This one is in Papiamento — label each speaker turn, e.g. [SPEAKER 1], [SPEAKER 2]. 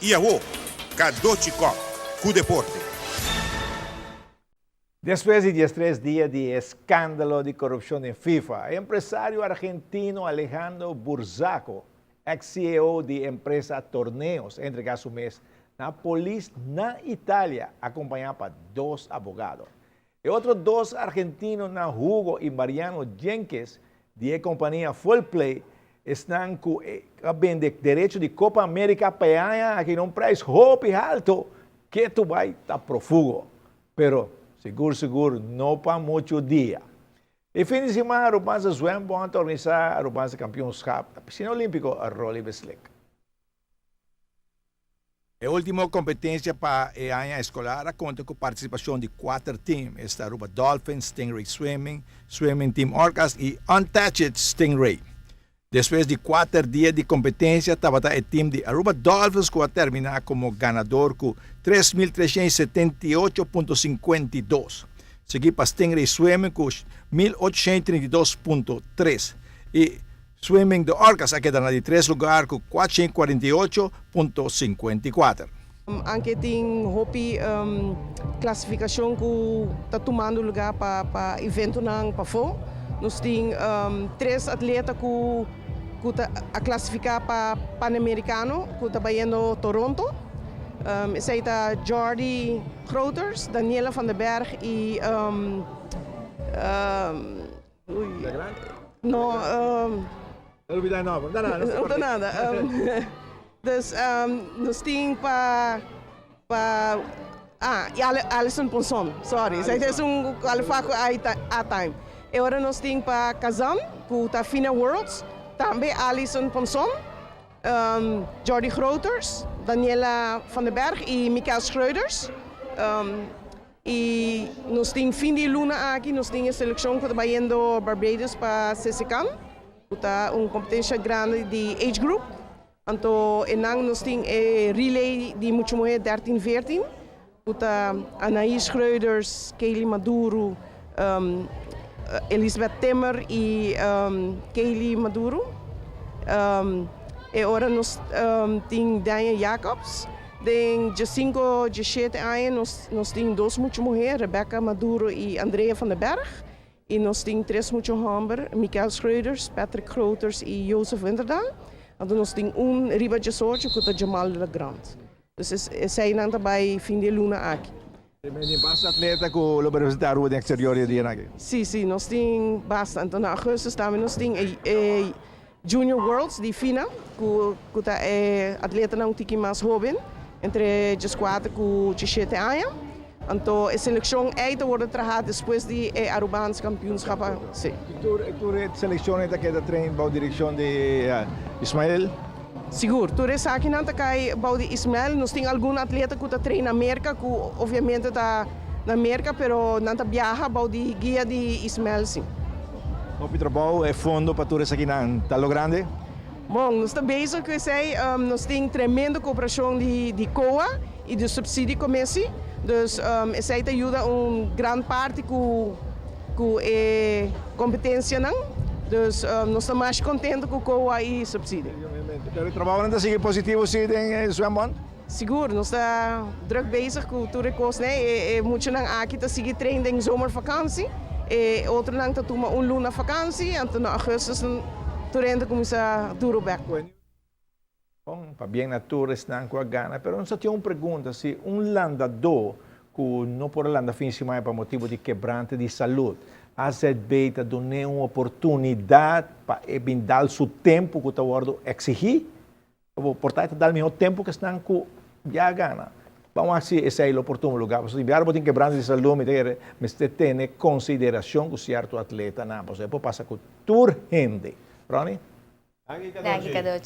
[SPEAKER 1] I awo, Cadochi Kock ku deporte.
[SPEAKER 2] Despues di 13 dia di eskandalo di korupshon den FIFA, e empresario argentino Alejandro Burzaco, ex-CEO di empresa Torneos, a entregá su mes na polis na Italia, akompañá pa dos abogado. E otro dos argentinonan, Hugo i Mariano Jenkins, di e kompania Full Play, esnan ku a bende derecho di Copa America pa e aña aki na un preis hopi halto, ketu bai ta profugo. Pero, sigur sigur no pa muchu dia. E fin di siman Arubanse Zwembond ta organisá Arubanse Kampioenschap na Pisina Olímpiko Roly Beslik. E último kompetensia pa e aña eskolar a konta ku partisipashon di kuater tim, esta Aruba Dolphins, Stingray Swimming, Swimming Team Orcas i Untouched Stingray. Despues di kuater dia di kompetensia tabata e tim di Aruba Dolphins ku a terminá komo ganador ku 3378.52, sigui pa Stingray Swimming ku 1832.3 i Swimming The Orcas a keda na di tres lugar ku 448.54.
[SPEAKER 3] Anke tin hopi klasifikashon ku ta tumando lugá pa eventonan pafó. Nos tin tres atleta ku ku ta a klasifiká pa Panamerikano ku ta bayendo Toronto. Esei ta Jordy Groters, Daniela van der Berg i No, no ta nada. Dus nos tin pa pa ah y Alison Ponson, sorry, esei ta esun ku kwalifá ku A-time. E ora nos tin pa Kazan ku ta Fina Worlds, tambe Alison Ponson, Jordy Groters, Daniela van der Berg y Mikael Schreuders. Y nos tin fin di luna aki nos tin e seleccion cu ta bayendo Barbados pa CCCAN cu ta un competencia grandi di age group. Anto enan nos tin e relay di mucha muher 13 14 cu ta Anaïs Schreuders, Kaylee Maduro, Elizabeth Timmer y Kaylee Maduro. E ora nos tin Daniel Jacobs. Den 15, 17 aña nos tin dos mucha muher, Rebecca Maduro y Andrea van der Berg. Y nos tin tres mucha homber, Michael Schreuders, Patrick Groters y Joseph Winterdaal. Anto nos tin un riba 18 cu ta Jamal Legrand. Dus esey nan ta bay fin di luna aki.
[SPEAKER 2] Tin basta atleta cu lo representa Aruba den exterior e dia aki?
[SPEAKER 3] Si, nos tin basta. Anto na augustus tambe nos tin e Junior Worlds di FINA, cu ta e atletanan un tiki mas hoben, entre 14 cu 17 aña. Anto e seleccion ey ta wordo traha despues di e Arubaanse Kampioenschap. Si.
[SPEAKER 2] Tur seleccion ta keda train bou direccion di Ismael?
[SPEAKER 3] Sigur, tur esakinan ta cay bou di Ismael. Nos tin algun atleta cu ta train na America, cu obviamente ta na America, pero nan ta viaha bou di guia di Ismael, si.
[SPEAKER 2] Hopi trabou, e fondo pa tur esakinan ta lo grandi?
[SPEAKER 3] Bon, nos ta bezig cu esey, nos tin tremendo cooperacion di COA y di subsidiecommissie. Dus esey ta yuda un gran parti cu e competencianan. Dus nos ta mas contento cu COA y subsidie.
[SPEAKER 2] Pero e trabou ta sigui positivo si den zwembond?
[SPEAKER 3] Sigur, nos ta druk bezig cu tur e cos, ne? E muchanan aki ta sigui train den zomervakantie. E otronan ta tuma un luna vakantie, anto na augustus tur hende cuminsa duro bek.
[SPEAKER 2] Bon, pabien na tur esnan cu a gana, pero nos tin un pregunta: si un landador cu no por landa fin di siman pa motibo di quebrante di salud, AZB ta duna un oportunidad pa bin dal su tempo cu ta wordo exigi? Por tanto, dal miho tempo cu esnan cu ya gana. Ban wak si esey lo por tuma lugar. Si biar bo tin quebrante di salud, mi mester tene consideracion cu cierto atletanan. Pasobra por pasa cu tur hende. Ronnie?
[SPEAKER 4] Danki, Cadochi.